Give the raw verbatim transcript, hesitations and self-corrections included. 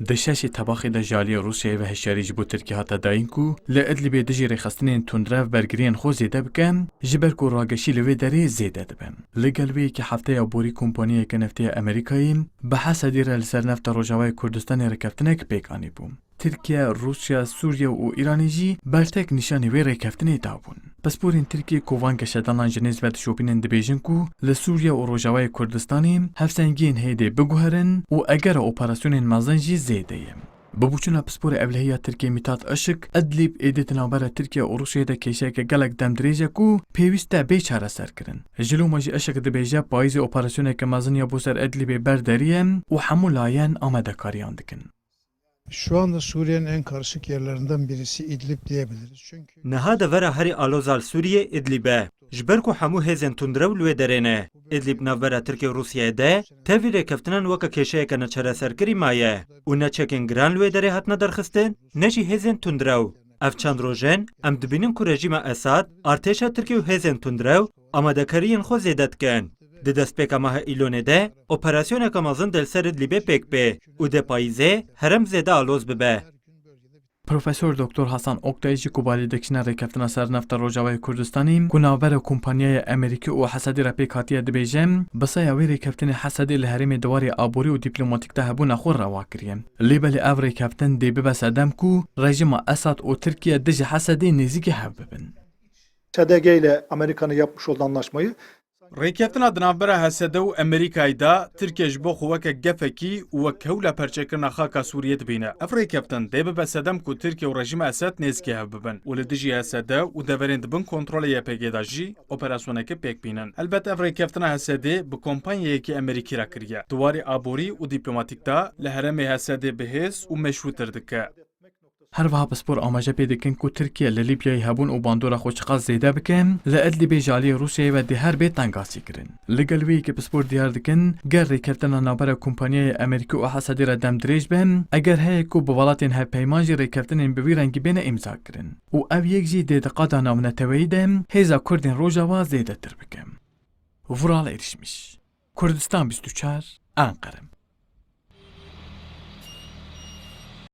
Di şeşê Tebaxê de ji aliyê Rûsyayê ve hişyarî ji bo Tirkiye hate dayîn ku li Idlibê dijî rêxistinên tundrev bergiriyên xwe zêde bike, ji ber ku rageşî li wê derê zêde dibe. Li gel wê yekê hefteya borî kompaniyeke neftê ya Amerîkayê bi Hesedê re li ser nefta Rojavayê Kurdistanê rêkeftinek pêk anîbû. Tirkiye, Rûsya, Sûriye û Îranê jî bertek nîşanî wê rêkeftinê dabûn. Pisporên Tirkiyê ku van geşedanan ji nêz ve dişopînin dibêjin ku li Sûriye û Rojavayê Kurdistanê hevsengiyên hêdê biguherin û egera operasyonên mezin jî zêde ye. Bi boçûna pisporê ewlehî ya Tirkiyê Mithat Işık, Idlib êdî di navbera Tirkiye û Rûsyayê de kêşeyeke gelek demdirêj e ku pêwîst e bê çareserkirin. Ji loma jî Işık dibêje, payîzê operasyoneke mezin ya bo ser Idlibê berderiye û hemû layen amadekariyan dikin. Şu anda Suriye'nin en karışık yerlerinden birisi İdlib diyebiliriz. Çünkü Niha devera herî aloza li Sûriyê Idlib e. Ji ber ku hemû hêzên tundrew li wê derê ne. Idlib navbera Tirkiye û Rûsyayê de tevî rêkeftinan weke kêşeyeke neçareserkirî maye û ne çekên giran li wê derê hatine derxistin, ne jî hêzên tundrew. Ev çend roj in, em dibînin ku rejîma Esad, artêşa Tirkiye û hêzên tundrew amadekariyên xwe zêde dikin. Di destpêka meha Îlonê de operasyoneke mezin dê li ser Idlibê pêk bê û dê payîzê herêm zêde aloz bibe. Profesor Doktor Hasan Oktay jî ku balê dikişîne rêkeftina ser nefta Rojavayê Kurdistanê ku navbera kompanyaya Amerîkî û Hesedê re pêk hatiye dibêje, bi saya wê rêkeftinê Hesedê li herêmê di warê aborî û dîplomatîk de hebûna xwe rewa kiriye. Lê belê ev rêkeftin dê bibe sedem ku rejîma Esad û Tirkiye dijî Hesedê nêzîkî hev bibin. S D G ile Amerika'nın yapmış olduğu anlaşmayı Rêkeftina di navbera H S D û Amerîkayê de Tirkiye ji bo xwe weke gefekî û wek hewla perçekirina xaka Sûriyê dibîne. Ev rêkeftin dê bibe sedem ku Tirkiye û rejîma Esed nêzîkî hev bibin û li dijî H S D û deverên di bin kontrolê Y P G de jî operasyoneke pêk bînin. Helbet ev rêkeftina H S D bi kompanyayekî Amerîkî re kiriye. Di warê aborî û dîplomatîk de li herêmê H S D bi hêz û meşrûtir dike. Her wiha pispor amaje pê dikin ku Tirkiye li Lîbyayê hebûn û bandora xwe çiqas zêde bike, li Idlibê ji aliyê Rûsyayê ve dê her bê tengasîkirin. Li gel wê yekê pispor diyar dikin, ger rêkeftina navbera kompanyayê Amerîkî û Hesedê re dem dirêj be, eger heye ku bi welatên hevpeyman jî rêkeftinên bi vî rengî bêne îmzakirin. Û ev yek jî dê di qada navneteweyî de hêza Kurdên Rojava zêdetir bike. Vural Erişmiş, Kurdistan bîst û çar, Enqere.